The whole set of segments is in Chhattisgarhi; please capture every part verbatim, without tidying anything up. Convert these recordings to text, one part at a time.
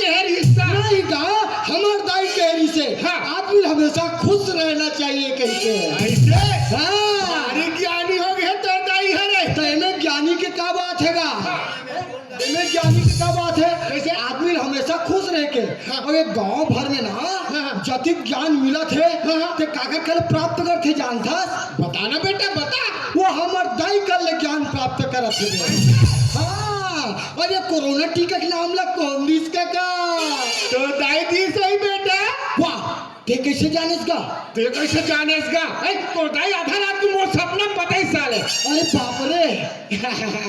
हर हिस्सा। नहीं गा, हमर दाई कहे रिहिसे, हाँ। आदमी ल हमेशा खुश रहना चाहिए कहिके। ऐसे? हाँ। भारी ज्ञानी हो गए तोर दाई हरे। त एमे ज्ञानी के का बात हे गा? हाँ। एमे ज्ञानी के का बात हे? कैसे? आदमी ल हमेशा खुश रह के, हाँ। अउ ये गांव भर में ना, हाँ, हाँ। जतिक ज्ञान मिलत हे, हाँ, हाँ। ते काकर कर प्राप्त करथे जानथस? बता ना बेटा, बता। वो हमर दाई कर ले ज्ञान प्राप्त करत हे बे। हाँ, अउ ये कोरोना टीका के नाम ला कोन दिस कका? तोर दाई दिस होही बेटा। वाह, ते कइसे जानेस गा? ते कइसे जानेस गा? ए, तोर दाई आधा रात के मोर सपना में बताइस साले। अरे बाप रे।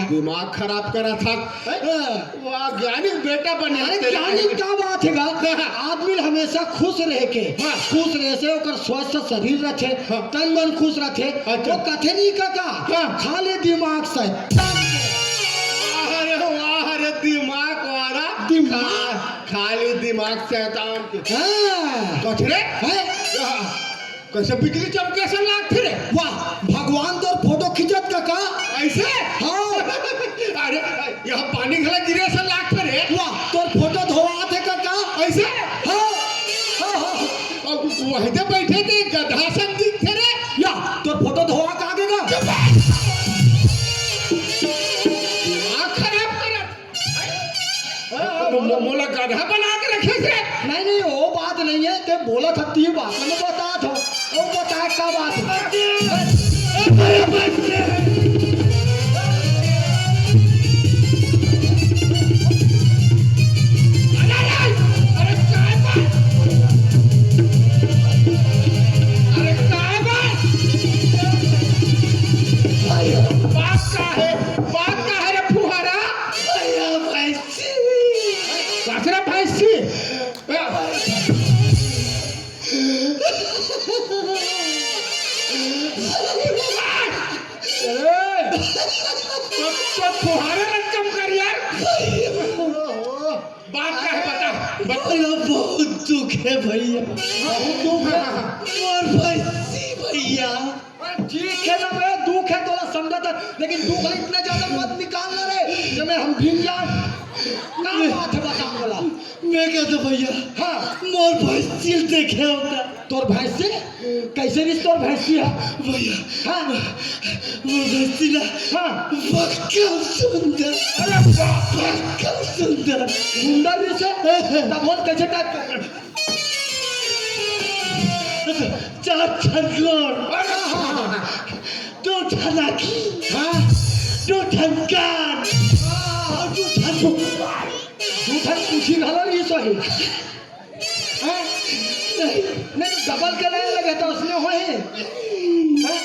दिमाग खराब करत हस। हाँ। वाह, ज्ञानी बेटा बने अरे तेरे। ज्ञानी का बात हे गा? हाँ। आदमी ल हमेशा खुश रह के, हाँ। खुश रहे से ओकर स्वस्थ शरीर रथे, हाँ। तन मन खुश रथे। अच्छा। वो कथे नहीं कका, हाँ। खाली दिमाग शैतान के। अरे वाह रे, दिमाग वाला। दिमाग। खा-, खाली दिमाग शैतान के। हाँ। कथे रे? हैं? हाँ। कइसे बिजली चमके असन लागथे रे? वाह, भगवान तोर फोटो खींचत कका। ऐसे? हाँ। अरे, यहाँ पानी घला गिरे असन लागथे रे। वाह, तोर फोटो धोवात हे कका। ऐसे? हाँ। हाँ, हाँ, हाँ। अब वहीं ते बैठे थे, गधा असन दिखथे रे। या, तोर फोटो धोवा का आगे गा? चुप! दिमाग खराब करत। मो-, मो-, मोला गधा बना के रखे से। नहीं, नहीं, वो बात नहीं है, ते बोला था, ती बात मैं बता था, वो बताए का बात है। अरे, अरे, अरे, काय बात? अरे, काय बात? बात का है? बात का है रे फुहारा? भैया, भैंसी। काकरा भैंसी? ए! तो, तो फुहारा रकम कर यार। बात का है बता, बता। भैया, बहुत दुख है भैया। बहुत दुख है। मोर भैंसी भैया। अरे ठीक है ना बे, दुख है तोला समझा था, लेकिन दुख ले इतना ज्यादा मत निकाल ना रे, जमे हम भीम जान। का बात है बता बोला। मैं कहता भैया, हाँ। मोर भैंसी देखे होगा। तोर भैंसी? कैसे रिस तोर भैंसी है? भैया, हाँ। मोर भैंसी ना, हाँ। बक्कम सुंदर। अरे बाप रे। बक्कम सुंदर। सुंदर रिस है? तब बोल कैसे टाइप कर? चार ठन गोड़, दो ठन आँखी, हाँ। दो ठन कान, हाँ। अउ दो ठन मुंह। दो ठन पूछी घलो नहीं सही। हाँ? नहीं, नहीं, डबल के लाइन लगे तो उसने होही। हाँ?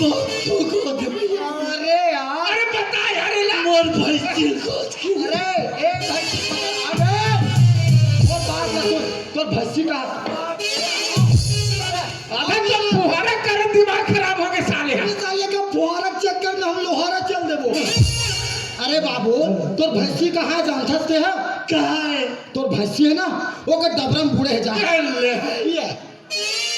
बहुत दुख होथे भैया। अरे यार। अरे बता यार, ला। मोर भैंसी खोज के। अरे, ए भाई, अबे, वो बात ना सुन, तोर भैंसी का। अबे तो फुहारा करन दिमाग खराब हो गए साले। अरे साले का फुहारा के चक्कर में हम लोहारा चल देबो। अरे बाबू, तोर भैंसी कहाँ जानथस ते हा? कहाँ है? तोर भैंसी है ना, ओकर डबरा में बूड़े हे जा। अरे। ये।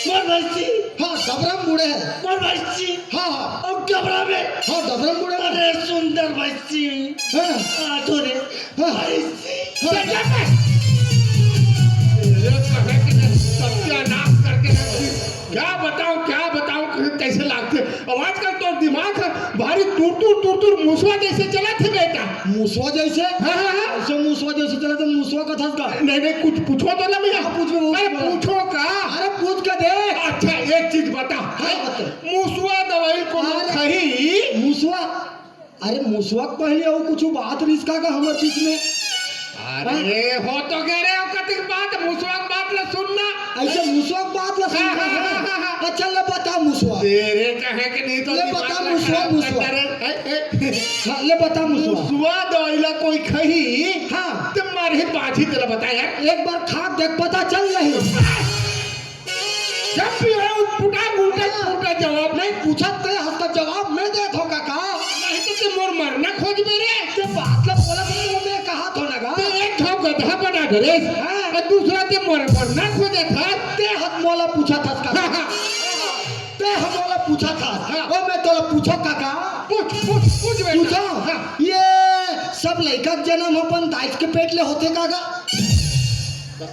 मोर भैंसी। हाँ, डबरा में बूड़े हे। मोर भैंसी। हाँ, हाँ। अउ डबरा में। हाँ, डबरा में बूड़े हे। अरे सुंदर भैंसी। हाँ। आ तो रे। हाँ। भैंसी। हाँ। तेरे कहे के नहीं, सत्यानाश करके रख दी। क्या बताऊं, क्या बताऊं, कैसे लागथे। अब आजकल तो दिमाग है भारी तुरतुर तुरतुर मुसवा जैसे चलत हे बेटा। मुसवा जैसे? हाँ, हाँ, हाँ। ऐसे मुसवा जैसे चलत हे, मुसवा कथस का? नहीं, नहीं, कुछ पूछो तो ना भैया। हाँ, पूछ ले, वो अरे पूछ ले। पूछो का? अरे पूछ के दे। अच्छा, एक चीज बता। हाँ, बता। मुसवा दवाई कोनो अरे, खही? मुसवा? अरे मुसवा के पहले अउ कुछ बात रिस का, का हमर बीच में? अरे, हाँ? हो तो कह रहे हो कतिक बात, मुसवा के बात ला सुनना। ऐसे मुसवा के बात ला सुनना हाँ, हाँ, है? हाँ, हाँ, हाँ। अच्छा, ले बता मुसवा। तेरे कहे के नहीं तो ले दिमाग बता ला मुसवा, खराब मुसवा। करता रे। ए, ए। हाँ, ले बता मुसवा। मुसवा दवाई ला कोई खही, हाँ। ते मरही बाजी तेला बता यार। एक बार खा देख, पता चल जाही। जब भी हो उठपुटा उल्टा पुल्टा जवाब। नहीं पूछत ते हस त जवाब मैं देत हो काका। नहीं तो ते मोर मरना खोजबे रे। ते बात ला बोला तो मैं कहा थो ना गा। ते एक घाव गधा बना डरेस। हाँ। अउ दूसरा ते मोर मरना खोजत हस। ते हस मोला पूछत हस काका। हाँ, हाँ। ते ह मोला पूछत हस। हाँ। ओ मैं तोला पूछो काका। पूछ, पूछ, पूछ बेटा। पूछो? हाँ। ये सब लइका के जन्म अपन दाई के पेट ले होथे काका? ए,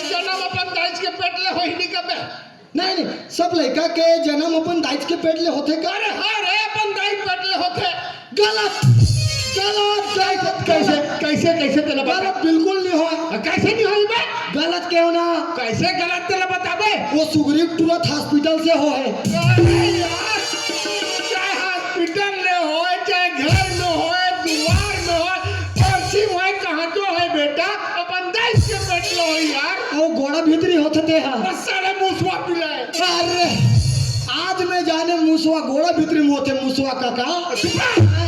जनम अपन दाईच के पेट ले होही नहीं कबे। नहीं, नहीं, सब लइका के जनम अपन दाईच के पेट ले होथे का? अरे हाँ रे, अपन दाईच पेट ले होथे। गलत, गलत, गलत, कैसे, गलत। कैसे, कैसे तेला बता? गलत बिल्कुल नहीं होय। आ, कैसे नहीं होय बे? गलत कहेव ना। कैसे गलत तेला बताबे? वो सुग्रीव तुरंत हॉस्पिटल से होय। अरे यार, चाहे हॉस्पिटल ले होय, चाहे घर में होय, दुआर में होय, कौन सी होय, कहाँ तो होय बेटा, अपन दाईच के पेट ले होय यार। वो गोड़ा भीतरी होथे ते हा। बस साले मुसवा पिलाए। अरे, आज मैं जाने मुसवा गोड़ा भीतरी में होथे, मुसवा काका। चुप रह।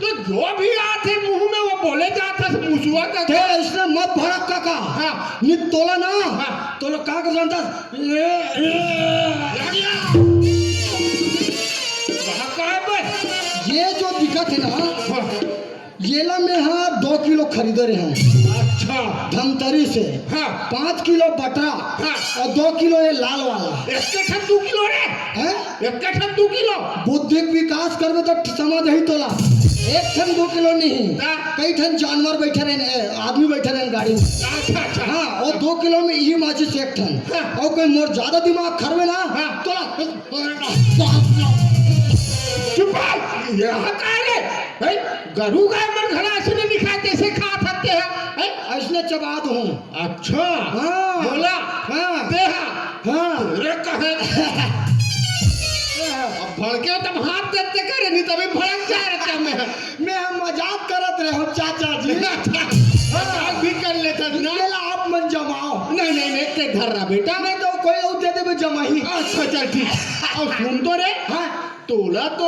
तो जो भी आथे मुंह में वो बोले जाथे मुसवा काका। ते इसने मत भड़क काका। हाँ। नहीं तोला ना। हाँ। तोला का कर जानथस? ए, ए, भड़काए बे। ये जो दिखत हे ना, हाँ। येला मैं हा दो किलो खरीदे रहेंव। अच्छा। धमतरी से। हाँ। पाँच किलो बटरा हाँ। अउ दो किलो ये लाल वाला। एक ठन दू किलो रे। हैं? एक ठन दू किलो। बुद्धि के विकास करबे त समझ आही तोला। एक ठन दू किलो नहीं। हाँ। कई ठन जानवर बैठे रहेन, ए, आदमी बैठे रहेन गाड़ी में। अच्छा, अच्छा। हाँ, अउ दो किलो में इही माचिस एक ठन। हाँ। अउ कोई मोर ज्यादा दिमाग खराब हे ना, हाँ। तोला चुप रह। ये का रे? हैं? गरू गाय मन घला अइसने नइ खाय, तइसे खात हते ह, हैं? अइसने चबा दूँ। अच्छा। हाँ। बोला। हाँ। दे हा। हाँ। रे कहे। अब भड़के त हाथ देते करे, नहीं तभी भड़क जाय रहते मैं। मैं हम मजाक करत रहेंव चाचा जी। मजाक भी कर लेते ना। मेला आप मन जमाओ। नहीं, नहीं, नहीं, ते धर रहा बेटा। नहीं तो कोई अउ दे देबे जमाही। अच्छा, चल ठीक। अउ सुन तो रे। हाँ। तोला तो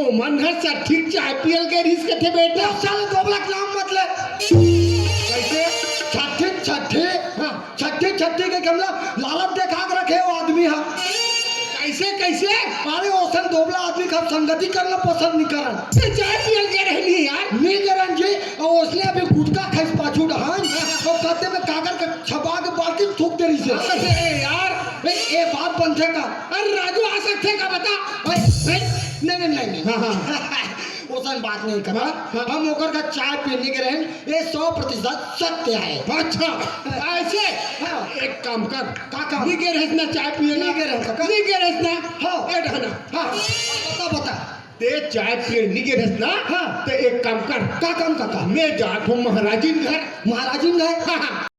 ओमन घर सट्ठी चाय पियल गे रिहिस कथे बेटा। ओ साले दोबला के नाम मत ले। कैसे? छट्ठी, छट्ठी। हाँ। छट्ठी, छट्ठी के कमला लालच देखा के रखे वो आदमी हा। कैसे, कैसे? अरे ओसन दोबला आदमी का संगति करना पसंद नहीं करन। ते चाय पियल गे रहनी यार। नहीं करन जी, अउ ओसने अभी गुटखा खाइस पाछू डहान, अउ कते में काकर के छपा के बाल्टी में थूक दे रहिसे। अरे यार। ए, ए बात बनथे का? अरे राजू आ सकथे का बता? ए, ए, नहीं, नहीं, नहीं, नहीं। हाँ, हाँ। ओसन बात नहीं करना। हाँ, हाँ। हम ओकर का चाय पीने के रहेन, ये सौ प्रतिशत सत्य है। अच्छा, ऐसे? हाँ। एक काम कर। का काम? नहीं गे रहेस ना चाय पिए ला? नहीं गे रहेस का? नहीं गे रहेस ना? हाँ। ए ढाना। हाँ, बता, बता। ते चाय पिए नहीं गे रहेस ना? हाँ। ते एक काम कर। का काम काका? मैं जात हूँ महाराजिन घर। महाराजिन घर? हाँ, हाँ।